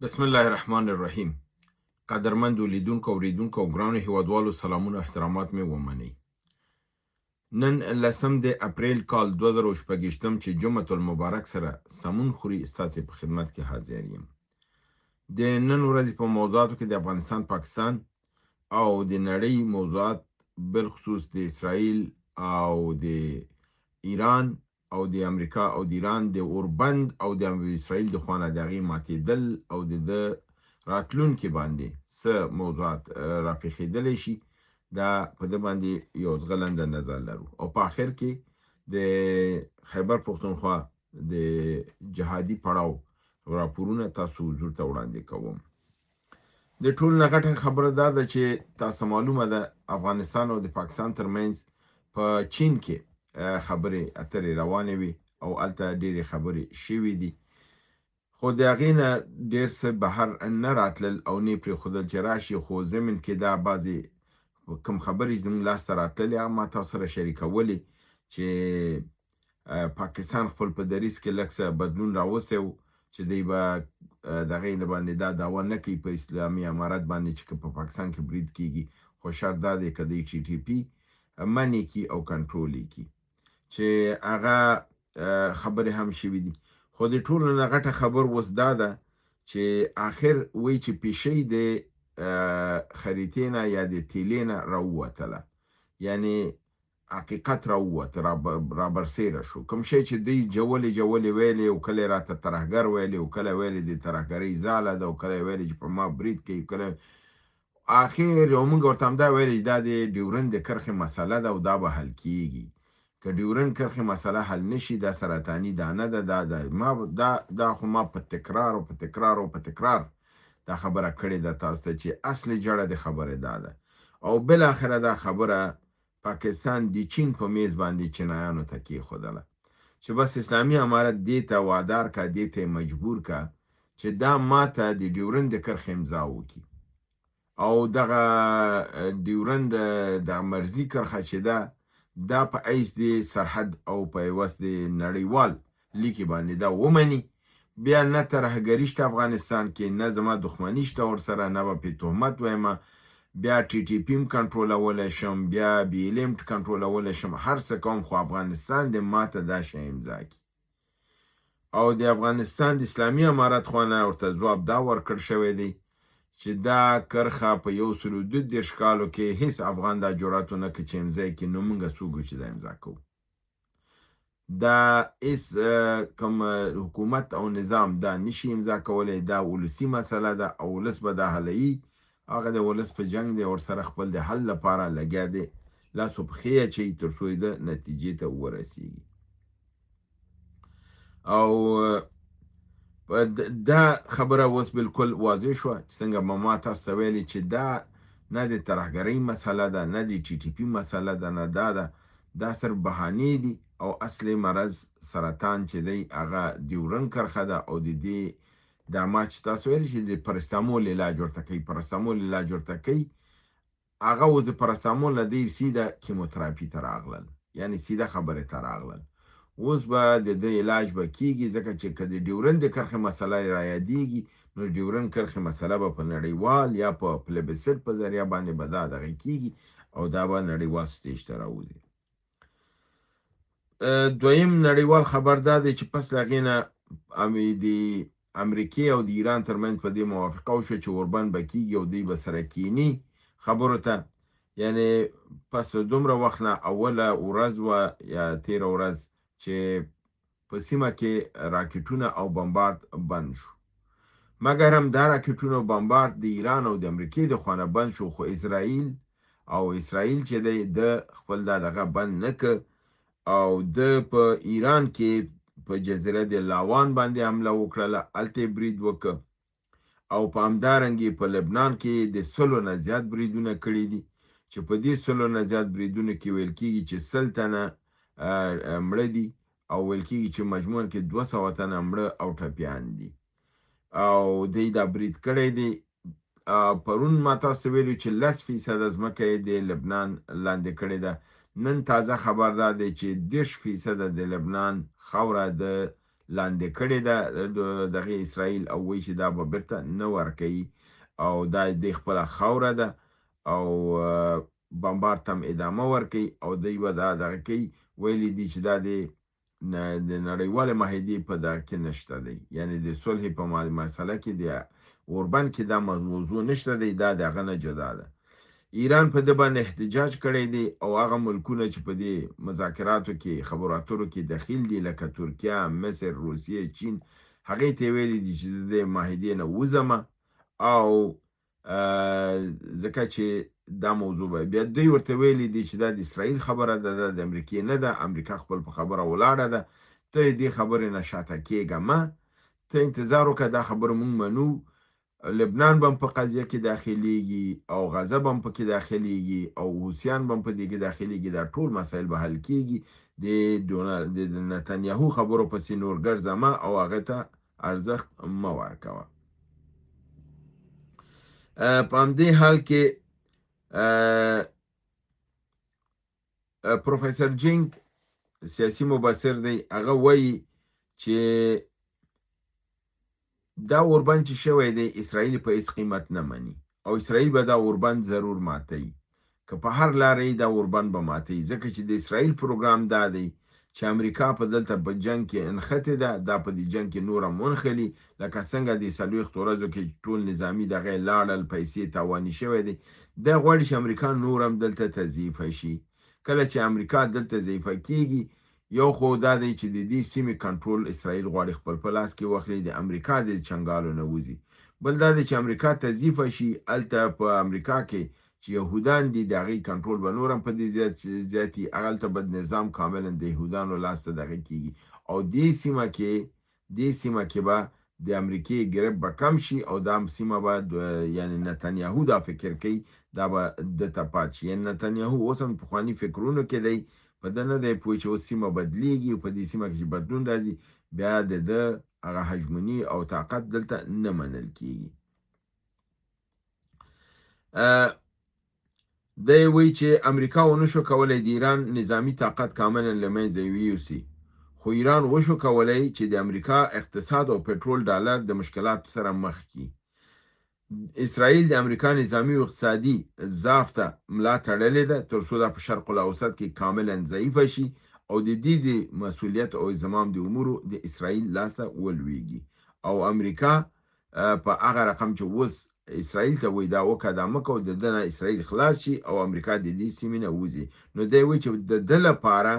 بسم الله الرحمن الرحیم. قدرمندو لیدونکو، اوریدونکو او ګرانو هیوادوالو، سلامونه او احترامات مې ومنئ. نن لسم د اپریل کال 2026 چې جمعة المبارک سره سمون خوري، ستاسې په خدمت کې حاضر یم. د نن ورځې په موضوعاتو کې د افغانستان، پاکستان او د نړۍ موضوعات، بالخصوص د اسرائیل او د ایران او د امریکا او د ایران د اوربند او د اسرائیل د خوانه د هغې ماتېدل او د ده راتلونکي باندې څه موضوعات راپېښېدلی شي، دا په ده باندې یو ځغلنده نظر لرو. او په آخر کې د خیبر پښتونخوا د جهادي پړاو راپورونه تاسو حضور ته وړاندې کوم. د ټولو نه غټه خبره دا ده چې تاسو معلومه ده، افغانستان او د پاکستان ترمنځ په چین کې خبرې اترې روانې وي او هلته ډېرې خبرې شوې دي، خو د هغې نه ډېر څه بهر نه راتلل او نه یې پرېښودل چې راشي. خو ضمن کې دا بعضې کوم خبرې زموږ لاسته راتللې، هغه ما تاسو سره شریکولې چې پاکستان خپل په دریځ کې لږ څه بدلون راوستی و چې دی به دغې نه باندې دا دعوه نه کوي په اسلامي امارت باندې چې که په پاکستان کې برید کیږي، خو شرط دا دی که دی ټي ټي پي منې کی او کنټرول یې کی، چې هغه خبرې هم شوې دي. خو د ټولو نه غټه خبر اوس دا ده چې آخر وایي چې پیشۍ د خریطې نه یا د تیلې نه راووتله، یعنی حقیقت راووت، رابرسېره شو. کوم شی چې دوی جولې جولې ویلې او کله راته ترهګر ویلې او کله ویلې د ترهګرۍ ځاله ده او کله ویلې چې په ما برید کوي، کله اخر یو موږ ورته همدا ویلې چې دا د ډیورند د کرښې مسله ده او دا به حل کیږي. که ډیورند کرښې مسله حل نشي، دا سرطاني دانه ده. دا دا ما دا دا خو ما په تکرار او په تکرار او په تکرار دا خبره کړې ده تاسو ته چې اصلي جړه د خبرې دا ده. او بالاخره دا خبره پاکستان د چین په میز باندې چینایانو ته کېښودله چې بس اسلامي امارت دې ته وادار کا، دې ته مجبور کا چې دا ماته د ډیورند د کرښې امضا وکړي او دغه ډیورند د مرزي کرښه چې ده، دا په ایس د سرحد او په عوض د نړیوال لیکې باندې دا ومني. بیا نه ترهګري شته افغانستان کې، نه زما دښمني شته ورسره، نه به پې تهمت وایم، بیا ټي ټي پي هم کنټرولولی شم، بیا بي ایل ایم کنټرولولی شم، هر څه کوم، خو افغانستان دې ماته دا شی امضا کړي. او د افغانستان د اسلامي امارت خوا نه ورته ځواب دا ورکړ شوی دی چې دا کرښه په 132 کالو کې هیڅ افغان دا جرأت ونه کړ چې امضا یې کړي، نو موږ څوک یو چې دا امضا کوو؟ دا هیڅ کوم حکومت او نظام دا نشي امضا کولی. دا ولسي مسله ده او ولس به دا حلوي. هغه د ولس په جنګ دی، ورسره خپل د حل لپاره لګیا دی، لاس او پښې اچوي تر څو یې د نتیجې ته ورسیږي. او دا خبره اوس بالکل واضح شوه چې څنګه به ما تاسو ته ویلي چې دا نه د ترهګرۍ مسله ده، نه د ټي ټي پي مسله ده، نه دا ده، دا صرف بهانې دي او اصلي مرض سرطان چې دی هغه ډیورن کرښه ده. او د دې دا ما چې تاسو ویل چې د پرستامول علاج ورته کوي، پرستامول علاج ورته کوي، هغه اوس د پرستامول نه دی سیده کیموتراپي ته راغلل، یعنی سیده خبرې ته راغلل. اوس به د ده علاج به کیږي، ځکه چې که د ډیورن د کرښې مسله رایادیږي، نو ډیورن کرښې مسله به په نړیوال یا په پلبسټ په ذریعه باندې به دا دغه کیږي او دا به نړیوال stage ته راوځي. دویم نړیوال خبر دا دی چې پس له هغې نه د امریکې او د ایران ترمنځ په دې موافقه وشوه چې اوربند به کیږي او دوی به سره کیني خبرو ته. یعنی پس دومره وخت نه اوله ورځ وه یا تیره ورځ چې په سیمه کې راکټونه او بمبارد بند شو. مګر هم دا راکټونه او بمبارد د ایران او د امریکې د خوا نه بند شو، خو اسرائیل او اسرائیل چې دی د خپل دا دغه بند نه که او د په ایران کې په جزیره د لاوان باندې حمله وکړله، هلته یې برید وکړ او په همدارنګې په لبنان کې د 100 نه زیات بریدونه کړي دي چې په دې 100 نه زیات بریدونو کې ویل کیږي چې 100 تنه مړه دي او ویل کیږي چې مجموعاً کې 200 تنه مړه او ټپیان دي او دوی دا برید کړی دی. پرون ما تاسو ته ویلو چې 10% ځمکه یې د لبنان لاندې کړې ده. نن تازه خبر دا دی چې 30% د لبنان خاوره د لاندې کړې ده دغه اسرائیل، او وایي چې دا به بیرته نه ورکوي او دا د خپله خاوره ده او بمبار ته هم ادامه ورکوي او دوی به دا دغه کوي. ویلي دي چې دا د نړیوالې معاهدې په دغه کې نشته دی، یعنی د صلح په مسله کې د اوربند کې دا موضوع نشته دی، دا د هغه نه جدا ده. ایران په ده باندې احتجاج کړی دی او هغه ملکونه چې په دې مذاکراتو کې خبرو اترو کې دخیل دي لکه ترکیه، مصر، روسیه، چین، هغې ته ویلي دي چې زه د معاهدې نه وځم او ځکه چې دا موضوع به بیا دوی ورته ویلي دي چې دا د اسرائیل خبره ده، دا د امریکې نه ده، امریکا خپل په خبره ولاړه ده، ته دې خبرې نه شاته کېږه مه، ته انتظار وکړه، دا خبره مونږ منو. لبنان به هم په قضیه کې داخليږي او غزه به هم پکې داخليږي او حوثیان به هم په دې کې داخليږي، دا ټول مسایل به حل کیږي. د نتنیاهو خبرو پسې نور ګرځه مه او هغه ته ارزښت مه ورکوه. په همدې حال کې پروفیسور جینګ سیاسي مبصر دی، هغه وایي چې دا اوربند چې شوی دی اسرائیل په هیڅ قیمت نه مني او اسرائیل به دا اوربند ضرور ماتوي، که په هر لاره یې دا اوربند به ماتوي، ځکه چې د اسرائیل پروګرام دا دی چې امریکا په دلته په جنگ کې انښتې ده، دا په دې جنگ کې نوره هم ونښلي، لکه څنګه د 40 ورځو کې ټول نظامي دغه لاړل، پیسې تاواني شوی دی. دی غواړي چې امریکا نور هم دلته تضعیفه شي. کله چې امریکا دلته ضعیفه کیږي، یو خو دا دی چې د دې سیمې کنټرول اسرائیل غواړي خپل په لاس کې واخلي، د امریکا د چنګالو نه وځي. بل دا دی چې امریکا تضعیفه شي، هلته په امریکا کې چې یهودان دي د هغې کنټرول به نور هم په دې زیاتي، هغلته به نظام کاملا د یهودانو لاس ته دغه کیږي او دې سیمه کې به د امریکې ګرپ به کم شي او دا سیمه به یعنی نتنیاهو دا فکر کوي دا به ده ته پات شي. یعنی نتنیاهو اوس هم پخواني فکرونو کې دی، په ده نه دی پوه چې اوس سیمه بدلیږي او په دې سیمه کې چې بدلون راځي بیا د ده هغه هژموني او طاقت دلته نه منل کیږي. دی وایي چې امریکا ونشو کولی د ایران نظامي طاقت کاملا له منځه یوسي، خو ایران وشو کولی چې د امریکا اقتصاد او پټرول ډالر د مشکلاتو سره مخ کړي. اسرائیل د امریکا نظامي او اقتصادي ضعف ته ملا تړلې ده تر څو دا په شرق الاوسط کې کاملا ضعیفه شي او د دې د مسؤلیت او زمام د امورو د اسرائیل لاسه ولویږي او امریکا په هغه رقم چې اوس اسرائیل ته وایي دا وکړه دا مه کوه، د ده نه اسرائیل خلاص شي او امریکا د دې سیمې نه وځي. نو دی وایي چې د ده لپاره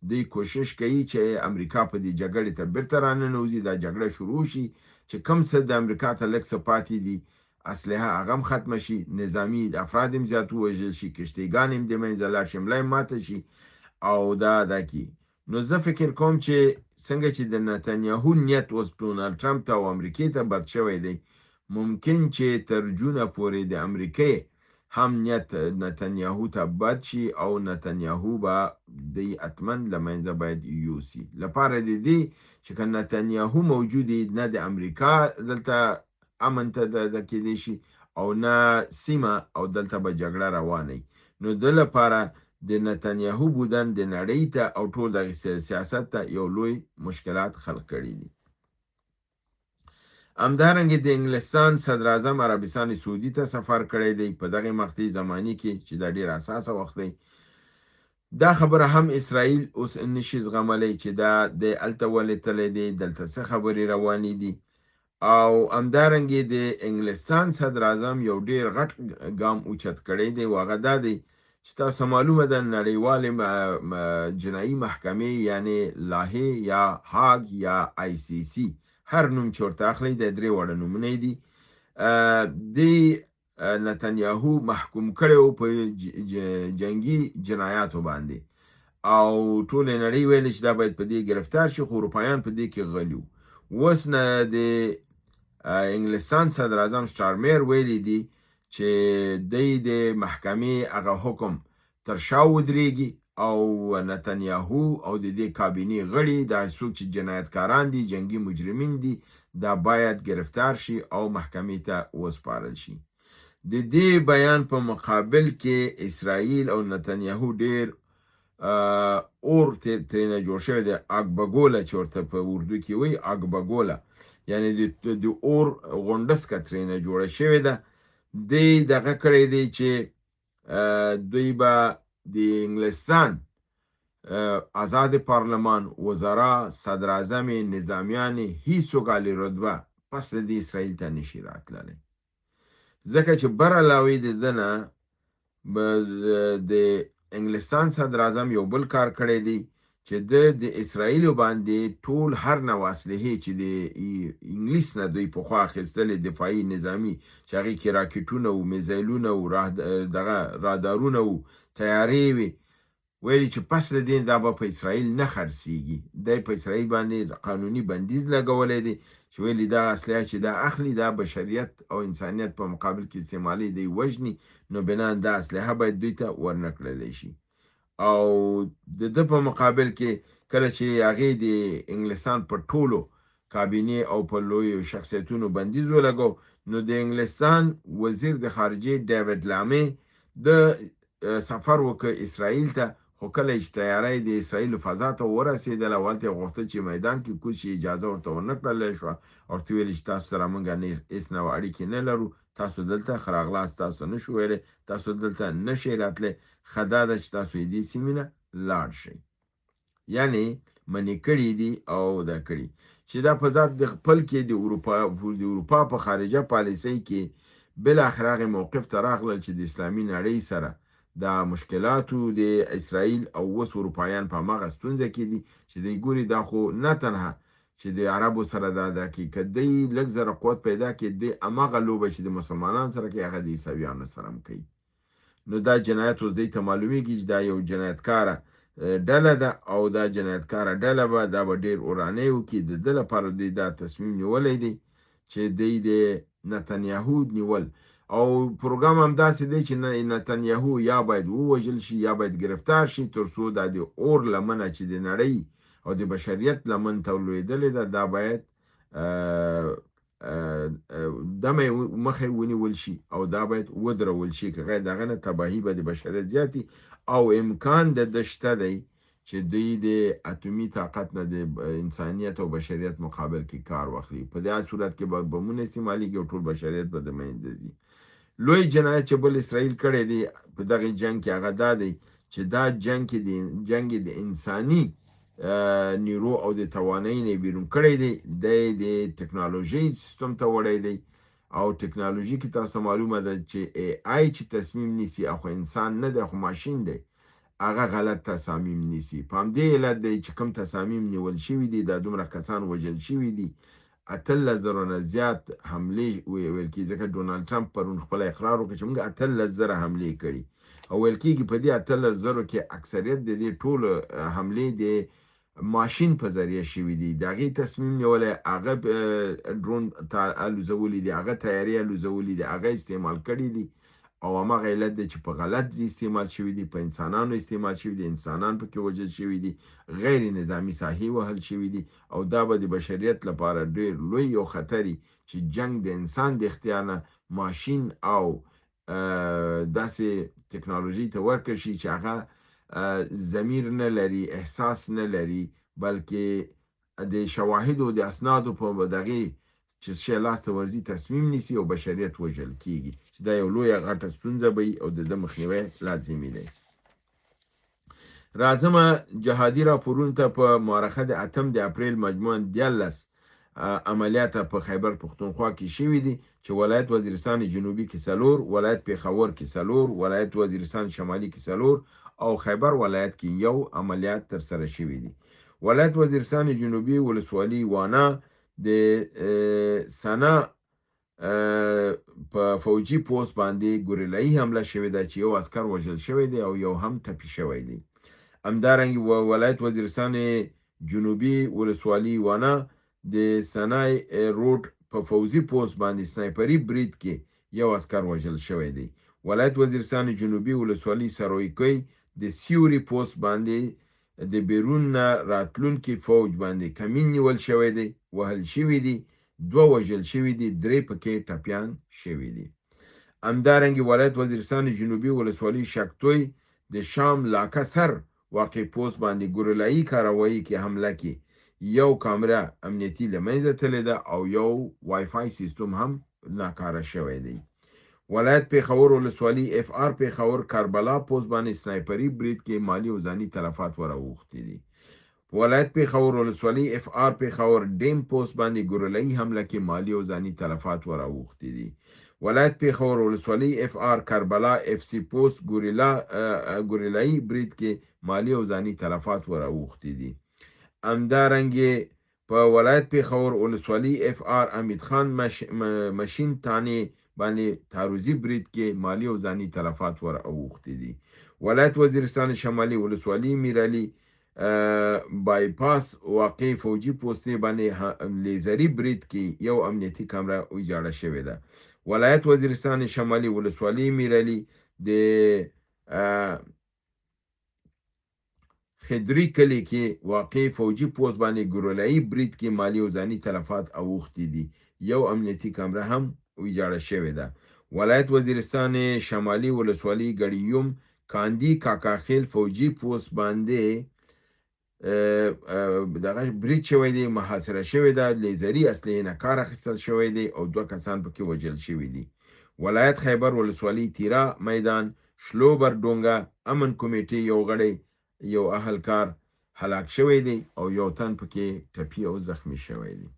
دوی کوشش کوي چې امریکا په دې جګړې ته بیرته راننوځي، دا جګړه شروع شي چې کم څه د امریکا ته لږ څه پاتې دي اسلحه هغه هم ختمه شي، نظامي افراد هم زیات ووژل شي، کښتیګانې هم د منځه لاړ شي، ملا هم ماته شي او دا دا کی. نو زه فکر کوم چې څنګه چې د نتنیاهو نیت اوس ډونالډ ټرمپ ته او امریکې ته بد شوی دی، ممکن چې تر جونه پورې د امریکې هم نیت نتنیاهو ته بد شي او نتنیاهو به دی اتمن له منځه باید یوسي. لپاره د دې چې که نتنیاهو موجود نه د امریکا دلته امن ته د کېدی شي او نه سیمه او دلته به جګړه روانه وي. نو د لپاره د نتنیاهو بودن د نړۍ ته او ټول دغه سیاست ته یو لوی مشکلات خلق کړي دي. همدارنګه د انګلستان صدراعظم عربستان سعودي ته سفر کړی دی په دغه مقطع زماني کې چې دا ډیر حساسه وخت دی. دا خبره هم اسرائیل اوس نشي زغملی چې دا د هلته ولې تللی دی، دلته څه خبرې روانې دي. او همدارنګه د انګلستان صدراعظم یو ډیر غټ ګام اوچت کړی دی، او هغه دا دی چې تاسو معلومه ده نړیوالې جنایي محکمې یعنی لاهې یا هاګ یا آی سی سی هر نوم چې ورته اخلئ د درې واړه نومونه دي، دی نتنیاهو محکوم کړی و په جنګي جنایاتو باندې او ټولې نړۍ ویل چې دا باید په دې ګرفتار شي، خو اروپایان په دې کې غلي وو. اوس نه د انګلستان صدراعظم سټارمیر ویلي دي چې دی د محکمې هغه حکم تر شا ودرېږي او نتنیاهو او د دې کابینې غړي دا څوک چې جنایتکاران دي، جنګي مجرمین دي، دا باید گرفتار شي او محکمې ته وسپارل شي. د دې بیان په مقابل کې اسرائیل او نتنیاهو ډیر اور ترېنه جوړ شوی دی، اګبګوله چې ورته په اردو کې وایي اګبګوله، یعنی د اور غونډسکه ترېنه جوړه شوې ده. دی دغه کړی دی چې دوی به د انګلستان آزاد پارلمان، وزرا، صدراعظم، نظامیان، هیڅوک عالي رتبه پس له دې اسرائیل ته نشي راتللی، ځکه چې بر علاوې د ده نه د انګلستان صدراعظم یو بل کار کړی دی چې د اسرائیلو باندې ټول هر نوع اسلحې چې د انګلیس نه دوی پخوا اخیستلې دفاعي نظامي، چې هغې کې راکټونه وو، میزایلونه وو، دغه رادارونه وو، طیارې وې، ویلي چې پس له دې دا به په اسرائیل نه خرڅیږي. دی په اسرائیل باندې قانوني بندیز لګولی دی چې ویلي دا اسلحه چې دا اخلي دا بشریت او انسانیت په مقابل کې استعمالي دی، وژني، نو بنا دا اسلحه باید دوی ته ورنه کړلی شي. او د ده په مقابل کې کله چې هغې د انګلستان په ټولو کابینې او په لویو شخصیتونو بندیز ولګو، نو د انګلستان وزیر د خارجې ډیویډ لامې د سفر وکړ اسرائیل ته، خو کله چې طیاره یې د اسرائیل فضا ته ورسېدله او هلته یې غوښتل چې میدان کې کوز شي، اجازه ورته ونه کړلی شوه، ورته ویل چې تاسو سره موږ هېڅ نوع اړیکې نه لرو، تاسو دلته ښه راغلاست تاسو نه شو ویلی، تاسو دلته نه شئ راتلی، ښه دا ده چې تاسو یې دې سیمې نه لاړ شئ. یعنی منې کړي دي او دا کړي چې دا په ذات د خپل کې د اروپا په خارجه پالیسۍ کې بالاخره هغې موقف ته راغلل چې د اسلامي نړۍ سره دا مشکلاتو د اسرائیل او اوس اروپایان په هماغه ستونزه کې دي چې دی ګوري دا خو نه تنها چې د عربو سره دا ده کې که دی لږ زره قوت پیدا کړي، دی هماغه لوبه چې د مسلمانانو سره کوي هغه د عیسویانو سره هم کوي. نو دا جنایت اوس دی ته معلومیږي چې دا یو جنایتکاره ډله ده او دا جنایتکاره ډله به دا به ډېر اورانۍ وکړي. د ده لپاره دوی دا تصمیم نیولی دی چې دی د نتنیاهو نیول او پروګرام هم داسې دی چې نتنیاهو یا باید ووژل شي یا باید ګرفتار شي، تر څو دا د اور لمنه چې د نړۍ او د بشریت لمن ته لوېدلې ده دا باید دمه مخه ونیول شي او دا باید ودرول شي، که غیر د هغه نه تباهي به د بشریت زیاتي او امکان د ده شته دی چې دوی د اتومي طاقت نه د انسانیت او بشریت مقابل کې کار واخلي. په دې صورت کې به بمونه استعمالیږي او ټول بشریت به د منځه ځي. لوی جنایت چې بل اسرائیل کړی دی په دغه جنگ کې هغه دا دی چې دا جنگ کې د جنگ د انساني نیرو او د توانایي نه بیرون کړی دی، دی د ټکنالوژۍ سیستم ته وړی دی. او ټکنالوژي کې تاسو معلومه ده چې ای آی چې تصمیم نیسي خو انسان نه دی، خو ماشین دی، هغه غلط تصامیم نیسي. په همدې علت دی چې کوم تصامیم نیول شوي دي، دا دومره کسان وژل شوي دي، 18,000 نه زیات حملې ویل کېږي، ځکه ډونالډ ټرمپ پرون خپله اقرار وکړ چې موږ 18,000 حملې کړي او ویل کېږي په دې 18,000 کې اکثریت د دې ټولو حملې د ماشین په ذریعه شوي دي. د هغې تصمیم نیولی، هغه ډرون ته الوزولي دي، هغه طیارې الوزولي دي، هغه استعمال کړي دي او هماغه علت دی چې په غلط ځای استعمال شوي دي، په انسانانو استعمال شوي دي، انسانان پکې وژل شوي دي، غیر نظامي ساحې وهل شوي دي او دا به د بشریت لپاره ډېر لوی یو خطر وي چې جنګ د انسان د اختیار نه ماشین او داسې ټکنالوژي ته ورکړ شي چې هغه ضمیر نه لري، احساس نه لري، بلکې د شواهدو د اسنادو په دغې چې شی لاسته ورځي تصمیم نیسي او بشریت وژل کیږي، چې دا یو لویه غټه ستونزه به وي او د ده مخنیوی لازمي دی. راځمه جهادي راپورونو ته. په معرخه د 8 د اپریل مجموعاً 13 عملیات په خیبر پښتونخوا کې شوي دي چې ولایت وزیرستان جنوبي کې 4، ولایت پېښور کې 4، ولایت وزیرستان شمالي کې 4 او خیبر ولایت کې 1 عملیات ترسره شوي دي. ولایت وزیرستان جنوبي ولسوالي وانا د سنا په فوجي پوست باندې ګوریلایي حمله شوې ده چې یو عسکر وژل شوی دی او یو هم ټپي شوی دی. همدارنګه ولایت وزیرستان جنوبي ولسوالي وانا د سنای روډ په فوځي پوست باندې سنایپري برید کې یو عسکر وژل شوی دی. ولایت وزیرستان جنوبي ولسوالي سرویکۍ د سیوري پوست باندې د بیرون نه راتلونکي فوج باندې کمین نیول شوی دی، وهل شوي دي، 2 وژل شوي دي، 3 پکې ټپیان شوي دي. همدارنګه ولایت وزیرستان جنوبي ولسوالي شکتوی د شام لاکه سر واقع پوسټ باندې ګوریلایي کاروايي کې حمله کې یو کامره امنیتي له منځه تللې ده او یو وای فای سیستم هم ناکاره شوی دی. ولایت پېښور ولسوالي اف آر پېښور کربلا پوسټ باندې سنایپري برید کې مالي او ځاني تلفات ور اوښتي دي. په ولایت پېښور ولسوالي اف آر پېښور ډیم پوسټ باندې ګوریلایي حمله کې مالي او ځاني تلفات ور اوښتي دي. ولایت پېښور ولسوالي اف آر کربلا اف سي پوسټ ګوریلایي برید کې مالي او ځاني تلفات ور اوښتي دي. همدارنګه په ولایت پېښور ولسوالي اف آر امید خان مشین تانې باندې تعرضي برید کې مالي او ځاني تلفات ور اوښتي دي. ولایت وزیرستان شمالي ولسوالي میرعلي بای پاس واقع فوجي پوستې باندې لیزري برید کې یو امنیتي کمره ویجاړه شوې ده. ولایت وزیرستان شمالي ولسوالي میرعلي د خدري کلي کې واقع فوجي پوست باندې ګوریلایي برید کې مالي او ځاني تلفات اوښتي دي. یو امنیتي کمره هم ویجاړه شوې ده. ولایت وزیرستان شمالي ولسوالي ګړیوم کاندي کاکاخیل فوجي پوست باندې دغه برید شوی دی، محاصره شوې ده، لیزري اسلحې نه کار اخیستل شوی دی او 2 کسان پکې وژل شوي دي. ولایت خیبر ولسوالي تیرا میدان شلوبر ډونګه امن کمیټې یو غړی یو اهلکار هلاک شوی دی او یو تن پکې ټپي او زخمی شوی دی.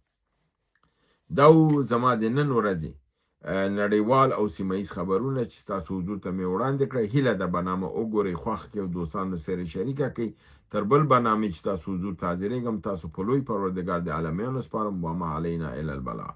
دا و زما د نن ورځې نړیوال او سیمه ییز خبرونه چې ستاسو حضور ته مې وړاندې کړه. هیله ده برنامه وګورئ، خوښ کړئ او دوستانو سره شریکه کړئ. تر بل برنامې چې تاسو حضور ته حاضرېږم، تاسو په لوی پروردګار د عالمیانو سپارم. وما علینا الا البلاغ.